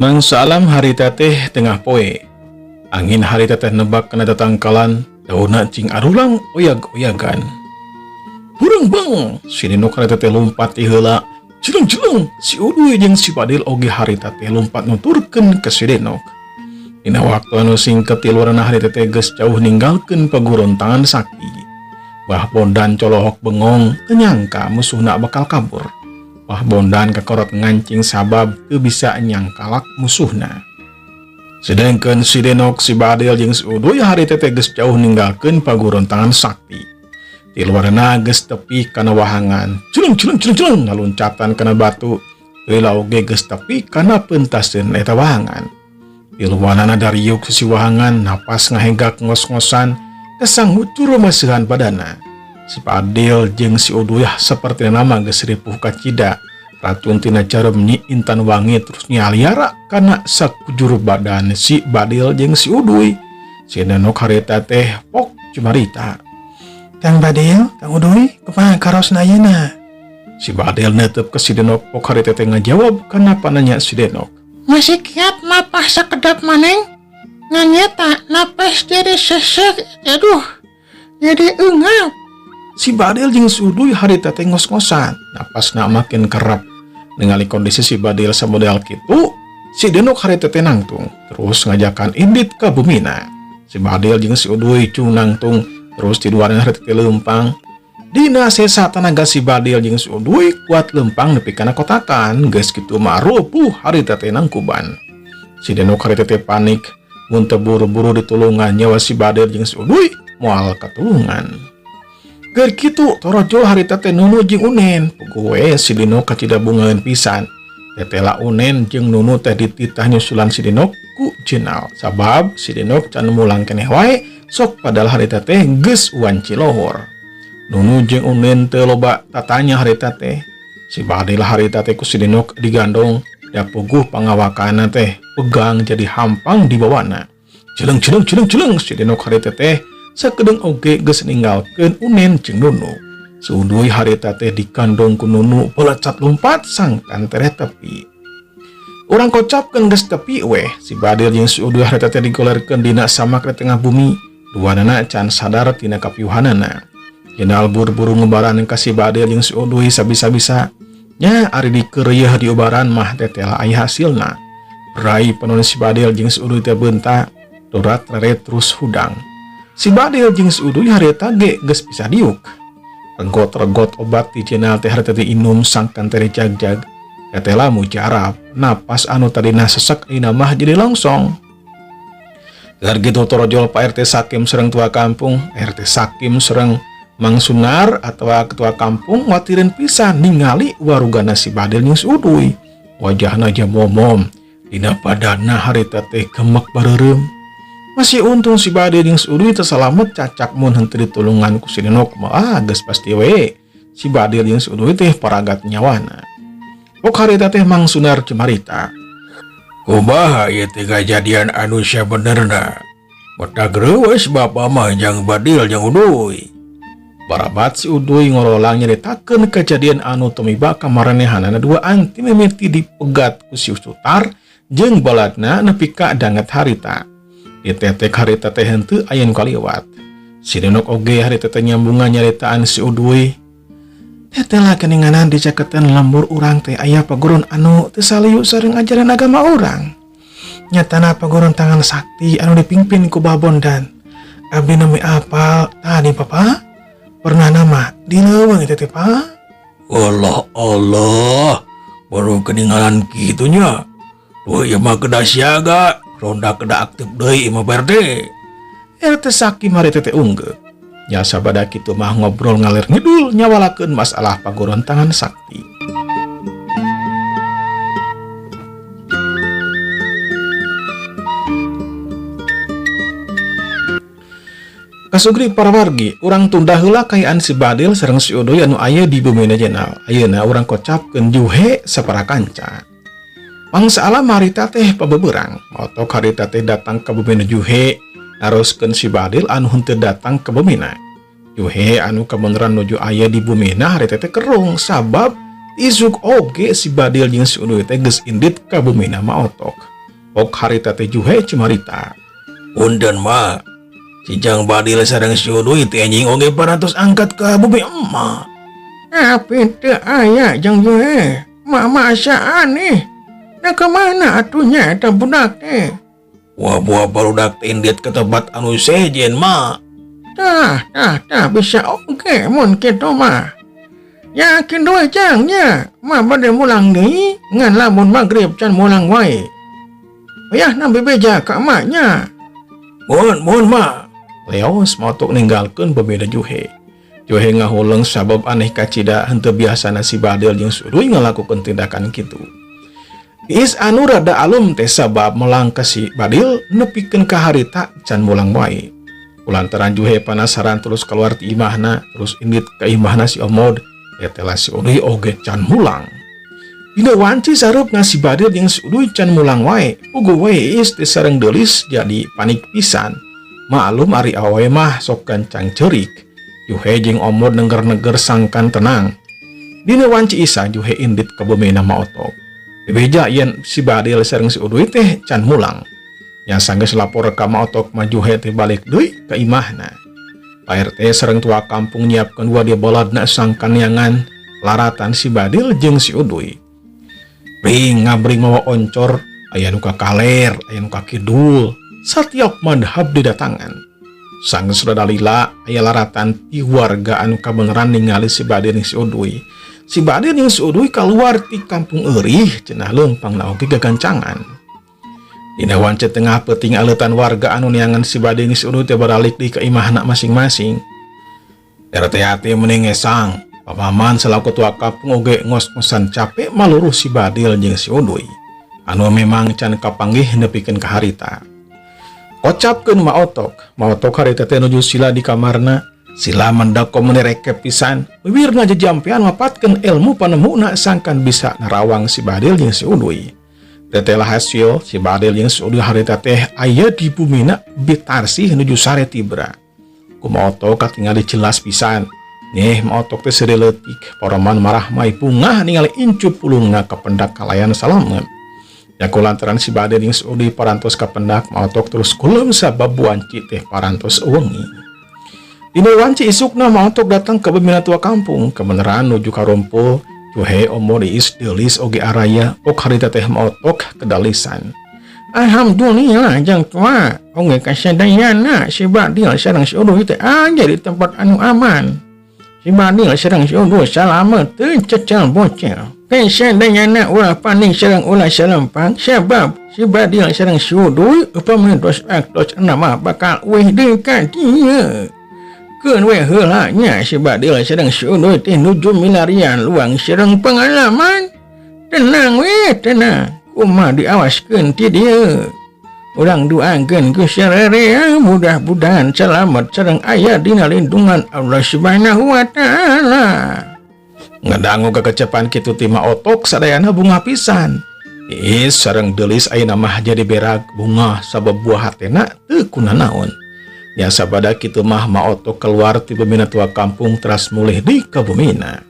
Mangsa alam harita teh tengah poe. Angin harita teh nebak kana tatangkalan, daunna cing arulang oyag-oyagan. Burung beng, si Denok harita teh lumpat ti heula. Jeleng-jeleng, si Uduy jeung si Badil oge harita teh lumpat nuturkeun ka si Denok. Dina waktu anu singkat tiluaranna harita teh geus jauh ninggalkeun pagurontangan sakti. Bah Bondan colohok bengong, teu nyangka musuhna bakal kabur. Bah Bondan kakorot ngancing sabab teu bisa nyangkalak musuhna. Sedangkan si Denok, si Badil jeung si Uduy harita teh geus jauh ninggalkeun pagurontangan sakti. Tiluaranna geus tepi kana wahangan. Jeleng jeleng jeleng jeleng ngaluncatan kana batu. Heula oge geus tepi kana pentaskeun eta wahangan. Tiluanana dariuk sisi wahangan, napas ngahegak ngos-ngosan, kesanggucur maseuhan badana. Si Badil jeung si Uduyah seperti nama geus ripuh kacida. Racun tina jarum Nyi Intan Wangi terus nyaliara kana sakujur badan si Badil jeung si Uduy. Si Denok harita teh pok cumarita. Kang Badil, Kang Uduy, kumaha karosna ayeuna? Si Badil netep ke si Denok, pok harita teh ngajawab kana pananya si Denok. Masih kiat mapah sakedap maneng. Ngan nyata napas jadi sesek, aduh, jadi engap. Si Badil jeung si Uduy harita teh ngos-ngosan, napasna makin kerap. Ningali kondisi si Badil samodel kitu, si Denok harita teh nangtung, terus ngajakan indit ka bumina. Si Badil jeung si Uduy cung nangtung, terus tiduaran harita teh leumpang. Dina sesa tanaga si Badil jeung si Uduy kuat leumpang nepi kana kotakan, geus kitu mah rupuh harita teh nangkuban. Si Denok harita teh panik, mun teu buru-buru ditulungan nyawa si Badil jeung si Uduy moal katulungan. Keur kitu torojol harita teh Nunu jeung Unen, puguh we si Denok kacida bungaeun pisan. Tetela Unen jeung Nunu teh dititah nyusulan si Denok ku Jenal, sabab si Denok can mulang keneh wae sok padahal harita teh geus wanci lohor. Nunu jeung Unen teu loba tatanya harita teh. Si Badil harita teh ku si Denok digandong, da puguh pangawakana teh pegang jadi hampang dibawana. Jeleng jeleng jeleng jeleng si Denok harita teh sakedeung oge geus ninggalkeun Unen jeung Nunu. Si Uduy harita teh digandong ku Nunu belecat lompat sangkan tereh tepi. Urang kocapkeun geus tepi weh, si Badil jeung si Uduy harita teh digolerkeun dina samak di tengah bumi. Duanana can sadar tina kapiuhanana. Jenal buru-buru ngubaran ka si Badil jeung si Uduy sabisa-bisa. Nya ari dikeureuyeah diubaran mah tetela aya hasilna. Berai panon si Badil jeung si Uduy teh beunta, dorat reret terus hudang. Si Badil jeung si Uduy harita ge geus bisa diuk. Regot-regot obat di jenal teh harita teh inum sangkan teh jag-jag. Tetela mujarab, napas anu tadina sesek ayeuna mah jadi longsong. Gar gitu torojol Pak RT Sakim sareng tua kampung, RT Sakim sareng Mang Sunar atawa ketua kampung watireun pisan ningali warugana si Badil jeung si Uduy. Wajahna jamomom, dina badana harita teh gemek bareureum. Masih untung si Badil jeung si Uduy teu salamet cacak mun henteu ditulungan ku si Denok mah geus pasti we. Si Badil jeung si Uduy teh paragat nyawana. Pok harita teh Mang Sunar cumarita. Kumaha ieu teh kajadian anu sabenerna? Botak reueus bapa mah jeung Badil jeung Uduy. Barabat si Uduy ngorolang nyaritakeun kejadian anu tumiba ka maranehanana duaan ti mimiti dipegat ku si Sutar jeung baladna nepi ka danget harita. Ditetek harita teh henteu aya nu kaliwat. Si Denok oge harita teh nyambungan nyaritaan si Uduy. Tetela geninganan di caketan lembur urang teh aya paguron anu teu saliu sareng ajaran agama urang. Nyatana paguron tangan sakti anu dipimpin ku Bah Bondan. Abdi nami apal tadi papa? Pernah nama di leuweung itu teh pa? Allah Allah, baru keningalan kitunya. Duh ieu mah kedah siaga, ronda kedah aktif deui imah Pak RT. RT Sakim harita teh unggeuh. Nya sabada kitu mah ngobrol ngalir ngidul nyawalakeun masalah paguron tangan sakti. Kasugri para wargi, urang tunda heula kayaan si Badil sareng si Uduy anu aya di bumi Jenal. Ayeuna urang kocapkeun Juhe sapara kanca. Mangsa alam harita teh pabeberang, motok harita teh datang ka bumi Juhe, naroskeun si Badil anu henteu datang ka bumina. Juhe anu kabeneran nuju aya di bumina harita teh kerung sabab isuk oge si Badil jeung si Uduy teh geus indit ka bumina maotok. Pok harita teh Juhe cumarita. Punten Ma, si Jang Badil sareng si Uduy teh anjing oge parantos angkat ka bumi emak. Tapi teu aya Jang Juhe. Mama asa aneh. Nah kemana atunya eta budak teh? Wah buah barudak teh indit ke tempat anu sejen Ma. Tah, tah, tah bisa oge mun kitu mah. Yakin we Jang nya, mah bade mulang deui ngan lamun magrib can mulang wae. Wayah na bebeja ka emak nya. Mohon, mohon Ma. Leos motok ninggalkeun bebeda Juhe. Juhe ngahuleng sabab aneh kacida henteu biasana si Badil jeung si Uduy ngalakukeun tindakan kitu. Iis anu rada alum teh sabab melang ka si Badil nepikeun ka harita can mulang wae. Kulantaran Juhe panasaran terus keluar ti imahna, terus indit ka imahna si Omod, etela si Uduy oge can mulang. Dina wanci sareupna si Badil jeung si Uduy can mulang wae, puguh wae Iis teh sareng Deulis jadi panik pisan. Maklum ari awewe mah sok gancang ceurik. Juhe jeung Omod neger-neger sangkan tenang. Dina wanci isa Juhe indit ka bumina maotok. Bebeja yen si Badil sareng si Uduy teh can mulang. Nya sanggeus lapor ka maotok mah Juhe teh balik deui ka imahna. Pak RT sareng tua kampung nyiapkeun dua boladna sangkan neangan laratan si Badil jeung si Uduy. Bring ngabring mawa oncor, aya nu ka kaler, aya nu ka kidul, satiap madhab didatangan. Sanggeus rada lila aya laratan ti warga anu kabeneran ningali si Badil jeung si Uduy. Si Badil jeung si Uduy kaluar ti kampung eurih cenah leumpangna oge gagancangan. Dina wance tengah peuting aleutan warga anu neangan si Badil jeung si Uduy teh baralik deui ka imahna masing-masing. RT hati mending ngesang, papaman selaku ketua kampung oge ngos-ngosan capek maluruh si Badil jeung si Uduy. Anu memang can kapanggih nepikeun ka harita. Kocapkeun maotok, maotok harita teh nuju sila di kamarna, sila mendak komuni rekep pisan, bibirna jejampean mapatkeun ilmu panemuna sangkan bisa narawang si Badil jeung si Uduy. Tetelah hasil si Badil jeung si Uduy harita teh aya di bumina bitarsih nuju sare tibra. Ku maotok katingali jelas pisan. Nih maotok teh seuri leutik, poroman marah mai bungah ningali incu pulungna kapendak kalayan salamet. Ya kulantaran si Badil jeung si Uduy parantos kapendak maotok terus kulem sabab wanci teh parantos wengi. Dina wanci isukna maotok datang ke bumina tua kampung, kebenaran nuju karumpul. Juhe Omod Iis Deulis oge araya ok harita teh maotok kedalisan. Alhamdulillah jang tua, oge kasadayana si Badil sareng si Uduy teh aya di tempat anu aman. Si Badil sareng si Uduy salamet teu cecel bocel. Kasadayana ulah panik sareng ulah salempang sabab si Badil sareng si Uduy upami tos aktos mah bakal eueuh deui ka dieu. Keun we heula nya si Badil sareng si Uduy teh nuju milarian luang sareng pengalaman. Tenang we tenang, kumaha diawaskeun ti dieu. Urang doakeun ku sararea mudah-mudahan selamat sareng aya dina lindungan Allah Subhanahu wa taala. Ngadangu kekecepan kitu ti maotok sadayana bunga pisan. Iis sareng Deulis ayeuna mah jadi berak bunga sabab buah hatena teu kunanaon. Nya sabada kitu mah maotok keluar ti bumina tua kampung teras mulih di ka bumina.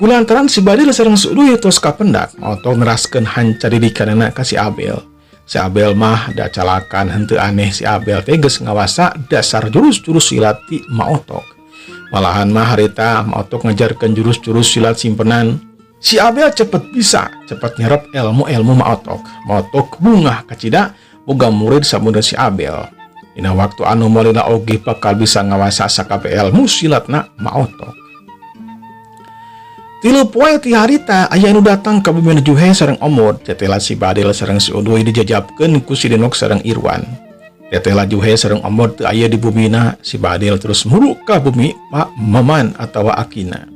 Kulantaran si Badil sareng si Uduy tos kapendak, maotok neraskeun hanca didikanana ka si Abel. Si Abel mah da calakan henteu aneh si Abel teh geus ngawasa dasar jurus-jurus silat ti maotok. Malahan mah harita maotok ngajarkeun jurus-jurus silat simpenan. Si Abel cepet bisa, cepet nyerap ilmu-ilmu maotok. Maotok bungah kacida boga murid samuda si Abel. Dina waktu anu molina oge bakal bisa ngawasa sakabeh ilmu silatna maotok. Tilu poe ti harita aya nu datang ka bumi Juhe sareng Omod, tetela si Badil sareng si Uduy dijajabkeun ku si Denok sareng Irwan. Tetela Juhe sareng Omod teu aya di bumina, si Badil terus muruk ka bumi Pak Maman atawa Akina.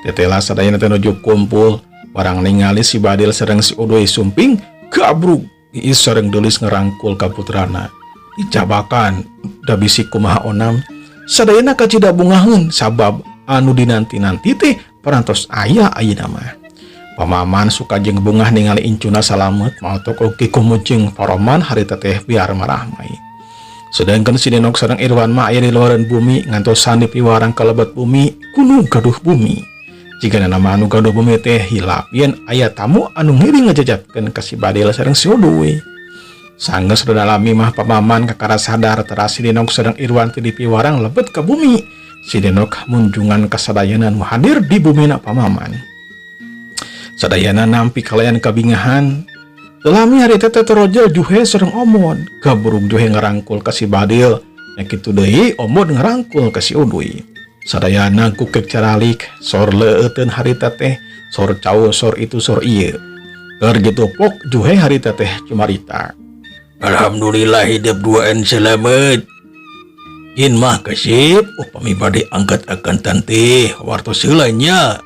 Tetela sadayana teh nuju kumpul, barang ningali si Badil sareng si Uduy sumping, gabrug Iis sareng Deulis ngerangkul ka putrana. Dicabakan da bisi kumaha onam, sadayana kacida bungaheun sabab anu dinanti-nanti teh parantos aya ayeuna mah. Pamaman suka jeung bungah ningali incuna salamet, maotok oge kumujeng paroman harita teh biar marahmai. Sedangkan si Denok sareng Irwan mah aya di luaran bumi ngantosan dipiwarang ka lebet bumi kuno gaduh bumi. Jigana mah anu gaduh bumi teh hilap yen aya tamu anu ngiring ngajajabkeun ka si Badil sareng si Uduy. Sanggeus rada lami mah pamaman kakara sadar teras si Denok sareng Irwan teh dipiwarang lebet ka bumi. Si Denok munjungan kasadayana nu hadir di bumina pamaman. Sadayana nampi kalayan kabingahan. Teu lami hari teh torojol Juhe sareng Omod. Kaburuk Juhe ngarangkul ka si Badil. Nya kitu deui Omod ngarangkul ka si Uduy. Sadayana kukek caralik, sor leueuteun harita teh, sor cau, sor itu, sor ieu. Keur gitu pok Juhe harita teh cumarita. Alhamdulillah hidup duaan selamat. Jin mah kasip, upami bade angkat akan tante, wartos heula nya.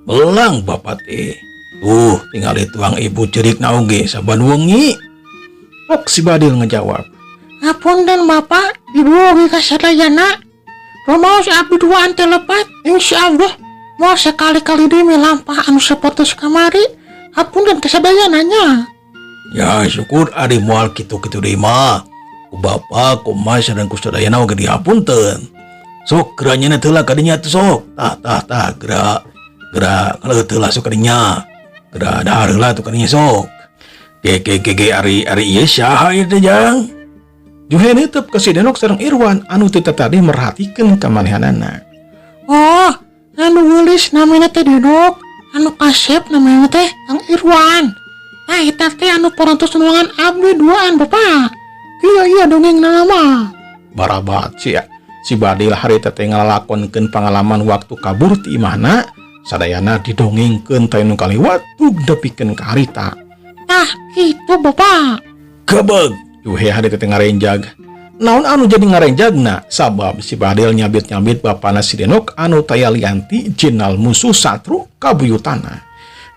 Melang bapak teh. Tuh, tinggal tuang ibu cerik na oge saban wengi. Pok si Badil ngejawab. Hapunten bapak, ibu oge kasadayana. Rumaos abdi duaan teh lepat, insyaallah moal sekali-kali deui milampah anu sapertos kamari. Hapunten kasadayana nya. Ya syukur ari moal kitu-kitu deui mah. Ku bapak, ku emak sareng ku sadayana oge dihapunten. Sok geura nyana heula ka dinya tuh sok. Tah tah tah geura geura kaleuheut heula sok ka dinya. Geura dahar heula tuh ka dinya sok. Ge ge ge ge ari ari ieu saha ieu teh Jang? Juhe neuteub ka si Denok sareng Irwan anu teu tadi merhatikeun ka manehanana. Oh, anu geulis namina teh Denok, anu kasep namina teh Kang Irwan. Tah eta teh anu parantos nuangan abdi duaan bapak. Iya iya dongeng mah. Barabat sia. Si Badil harita teh ngalalakonkeun pangalaman waktu kabur ti imahna, sadayana didongengkeun teh nu kaliwat tug nepikeun ka harita. Tah kitu bapak. Gebeg. Juhe harita teh ngarenjag. Naon anu jadi ngarenjagna? Sabab si Badil nyabit-nyabit bapana si Denok anu taya lianti jinal musuh satru kabuyutana.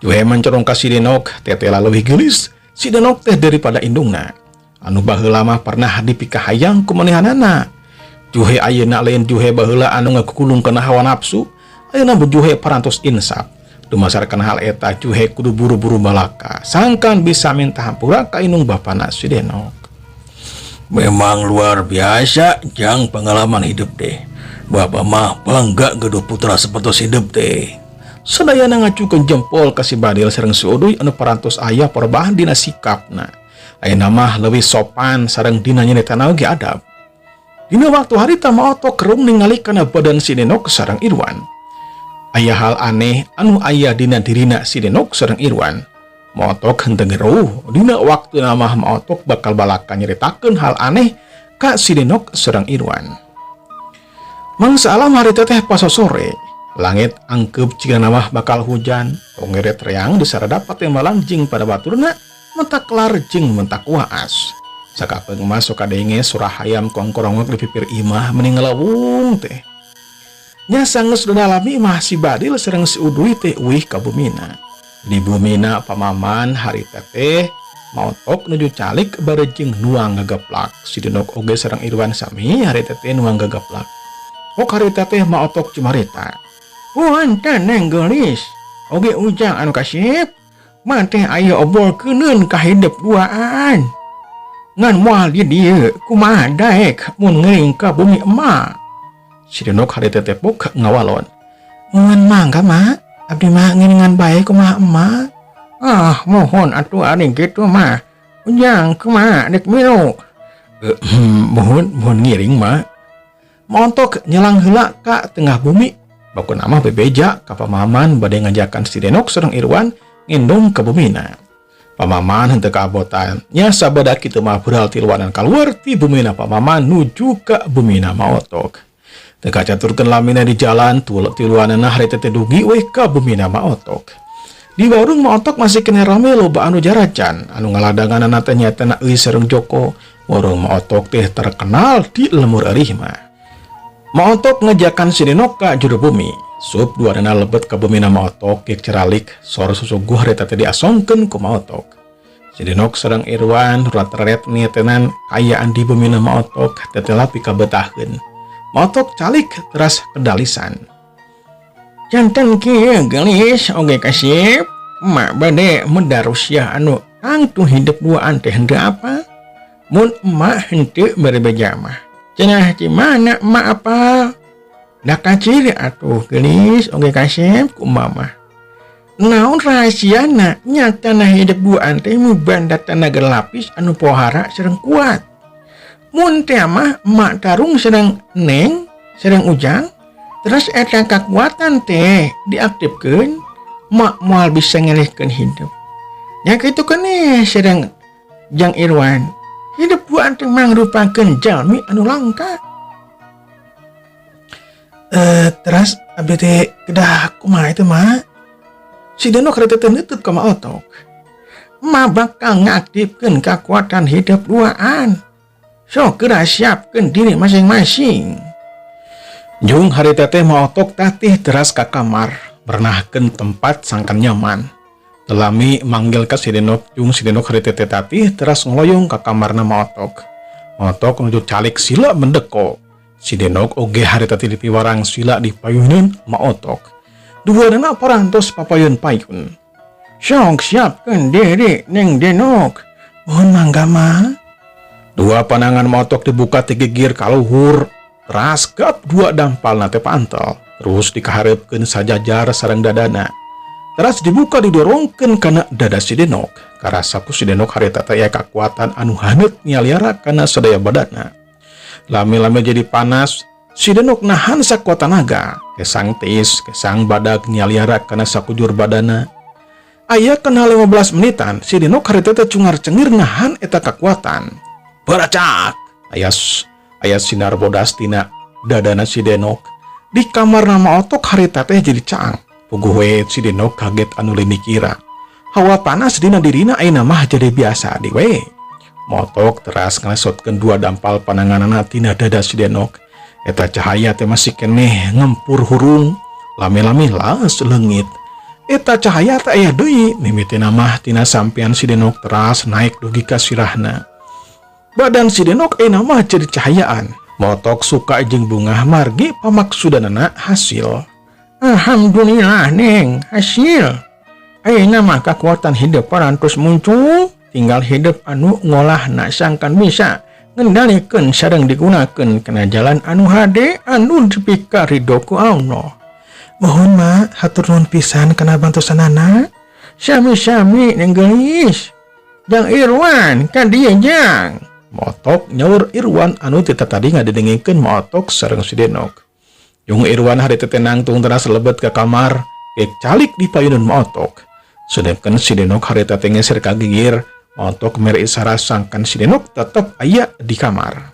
Juhe mencorong ka si Denok tetela leuwih geulis si Denok teh daripada indungna. Anu baheula mah pernah dipikahayang ku manehanana. Juhe ayeuna lain Juhe baheula anu ngakukulung kana hawa nafsu, ayeuna Juhe parantos insaf. Dumasarkan hal eta Juhe kudu buru-buru balaka, sangkan bisa minta hampura ka indung bapana si Denok. Memang luar biasa jang pengalaman hidup deh. Bapak mah bangga gaduh putra seperti hidup deh. Sadayana ngacukeun jempol ka si Badil sareng si Uduy anu parantos aya perubahan dina sikapna. Ayeuna mah leuwih sopan sareng dina nyenetana oge adab. Dina waktu harita Maotok kerung ningali kana badan si Denok sareng Irwan. Aya hal aneh anu aya dina dirina si Denok sareng Irwan. Maotok henteu ngeruh, dina waktu mah Maotok bakal balaka nyeritakeun hal aneh ka si Denok sareng Irwan. Mangsa alam harita teh pasosore, langit angkep jika mah bakal hujan, tongeret reang disarada malang jing pada baturna mentak kelar jeung mentak waas. Sakapeung mah sok kadenge surah hayam kongkorongok di pipir imah meni ngelawung teh. Nya sanggeus lami mah si Badil sareng si Uduy teh uih ka bumina. Di bumina pamaman harita teh Maotok nuju calik bari jeung nuang ngagaplak. Si Denok oge sareng Irwan sami harita teh nuang gagaplak. Pok harita teh Maotok cumarita. Punten neng geulis, oge ujang anu kasep. Mah teh aya obrolkeuneun ka hidup duaan. Ngan moal di dieu kumaha daek mun ngeuring ka bumi emak. Si Denok harita teh pok ngawalon. Mun mangga mak, abdi mah ngiringan bae kumaha emak. Ah, mohon atuh ari kitu mah. Ujang kumaha dek milu? Mohon mohon ngiring mak. Maotok nyelang heula ka tengah bumi. Bakuna mah bebeja ka pamaman bade ngajakan si Denok sareng Irwan ngendong ka bumina. Pamaman henteu kaabotan. Nya sabada kitu mah beral tiluanan kaluar ti bumina pamaman nuju ka bumina Maotok. Teu kacaturkeun lamina di jalan tiluanana harita teh dugi we ka bumina Maotok. Di warung Maotok masih kena rame loba anu jaracan, anu ngaladanganana teh nyaeta Euy sareng Joko. Warung Maotok teh terkenal di lemur eurih mah. Maotok ngajakan si Denok ka jero bumi. Sup duanana lebet ka bumina Maotok geuk ceralik sor susuguh harita teh diasongkeun ku Maotok. Si Denok sareng Irwan rurat-reret nietenan kaayaan di bumina Maotok tetela pikabetaheun. Maotok calik teras kedalisan. Janten kieu geulis oge kasep. Emak bade medar rusiah anu tangtu hidup duaan teh henteu apa? Mun emak henteu bere beja mah. Cenah di mana emak apa? Da kaciri atuh geulis oge kasep ku mama. Naon rahasiana nyatana hidep duaan teh mibanda tanaga lapis anu pohara sareng kuat. Mun teh mah emak tarung sareng neng sareng ujang terus eta kakuatan teh diaktifkeun mak moal bisa ngelehkeun hidup. Nya kitu keneh sareng Jang Irwan. Hidup duaan teh mangrupakeun jalmi anu langka. Terus abdi teh kedah kumaha itu mah? Si Denok harita teh neuteut ka Mak Otok. Ma bakal ngaktifkeun kakuatan hidup duaan. Sok geura siapkeun diri masing-masing. Jung harita teh Mak Otok tatih teras ka kamar, bernahkeun tempat sangkan nyaman. Teu lami manggil ka si Denok, jung si Denok harita teh tatih teras ngoloyong ka kamarna Mak Otok. Mak Otok nuju calik sila mendeko. Si Denok oge harita teh dipiwarang sila dipayuneun Mak Otok. Duanana parantos papayun-payun. Sok siapkeun diri Neng Denok. Mohon mangga ma. Dua panangan Mak Otok dibuka ti gigir ka luhur. Teras gap dua dampalna teh pantel. Terus dikahareupkeun sajajar sareng dadana. Teras dibuka didorongkeun kana dada si Denok. Karasa ku si Denok harita teh aya kakuatan anu haneut nyaliara kana sadaya badana. Lami-lami jadi panas, si Denok nahan sakuat tanaga. Kesang tiis, kesang badag nyaliara kana sakujur badana. Aya kena 15 menitan, si Denok harita teh cungar cengir nahan eta kakuatan. Baracak! Aya sinar bodas tina dadana si Denok. Di kamar Mak Otok harita teh jadi caang. Puguh we si Denok kaget anu lain dikira. Hawa panas dina dirina ayeuna mah jadi biasa di we. Mak Otok teras ngalesotkeun dua dampal pananganana tina dada si Denok. Eta cahaya teh masih keneh ngempur hurung. Lami-lami las leungit. Eta cahaya teh aya deui mimitina mah tina sampean si Denok teras naik dugi ka sirahna. Badan si Denok ayeuna mah jadi cahayaan. Mak Otok suka jeung bungah margi pamaksudanana hasil. Alhamdulillah Neng, hasil. Ayeuna mah kakuatan hidup parantos muncul, tinggal hidup anu ngolahna sangkan bisa ngendalikeun sareng digunakeun kana jalan anu hade anu dipikarido ku Allah. Mohon ma, hatur nuhun pisan kana bantosanana. Sami-sami Neng geulis. Jang Irwan, ka dieu jang. Mak Otok nyaur Irwan anu ti tadi ngadengengkeun Mak Otok sareng si Denok. Jung Irwan harita teh nangtung teras lebet ke kamar, kek calik di payunan Mak Otok. Sedangkan si Denok harita teh ngeser ka gigir, Mak Otok mere isyarat sangkan si Denok tetep aya di kamar.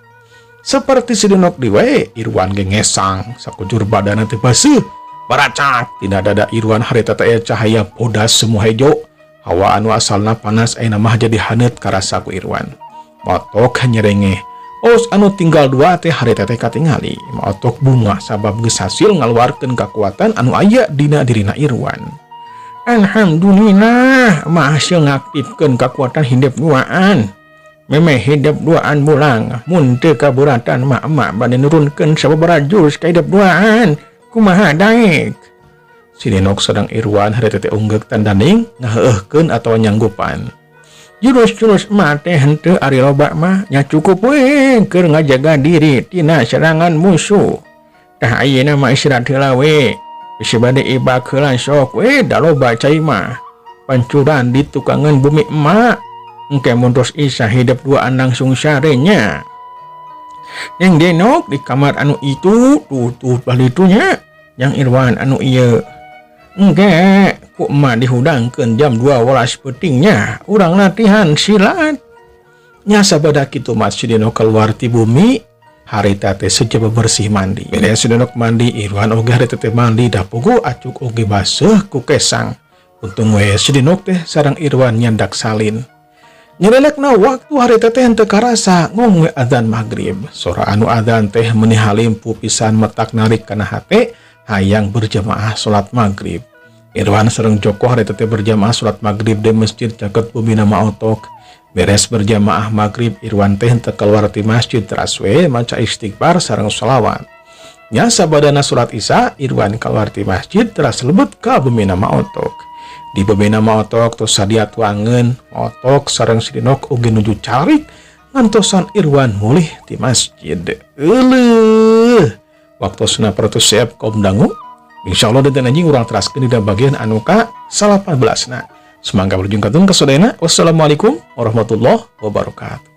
Seperti si Denok di wae, Irwan ge ngesang, sakujur badana teh baseuh. Baracak, tina dada Irwan harita teh aya cahaya bodas semu hejo. Hawa anu asalna panas ayeuna mah jadi haneut karasa ku Irwan. Mak Otok nyerengeh. Os anu tinggal dua teh harita teh katingali. Mak Otok bungah sabab geus hasil ngaluarkeun kakuatan anu aya dina dirina Irwan. Alhamdulillah, mah hasil ngaktifkeun kakuatan hidup duaan. Memeh hidup duaan bulang, mun teu kaburatan mah emak bade nurunkeun sababaraha jurus ka hidup duaan. Kumaha daek? Si Denok sareng Irwan harita teh unggeuk tandaning ngaheueuhkeun atawa nyanggupan. Jurus-jurus mah teh henteu ari loba mah nya cukup we keur ngajaga diri tina serangan musuh. Tah ayeuna mah istirahat heula we. Bisi bade ibak heula sok we da loba cai mah. Pancuran di tukangan bumi emak. Engke mun tos isa hidup duaan langsung sare nya. Neng Denok di kamar anu itu tuh tuh balitunya. Yang Irwan anu ieu. Engke ku emak dihudangkeun jam 12 peutingnya urang latihan silat. Nya sabada kitu mah si Denok keluar ti bumi harita teh sejaba bersih mandi. Beres si Denok mandi, Irwan oge harita teh mandi da puguh acuk oge baseuh ku kesang. Untung we si Denok teh sareng Irwan nyandak salin. Nyelelekna waktu harita teh henteu karasa ngong we adzan maghrib. Sora anu adzan teh meuni halimpu pisan metak narik kana hate hayang berjamaah salat maghrib. Irwan sareng Joko harita teh berjamaah salat maghrib di masjid caket bumi Mak Otok. Beres berjamaah maghrib, Irwan teh henteu keluar ti masjid teras we maca istighfar sareng sholawat. Nya sabadana salat Isya, Irwan keluar ti masjid teras lebet ka bumi Mak Otok. Di bumi Mak Otok tos sadia tuangeun, Mak Otok sareng si Denok oge nuju calik ngantosan Irwan mulih ti masjid. Euleuh. Waktosna parantos siap kaum dangu. Insyaallah dinten anjing urang teraskeun dina bagian anu ka 18 na. Sumangga wilujeng katun ka sadayana. Wassalamualaikum warahmatullahi wabarakatuh.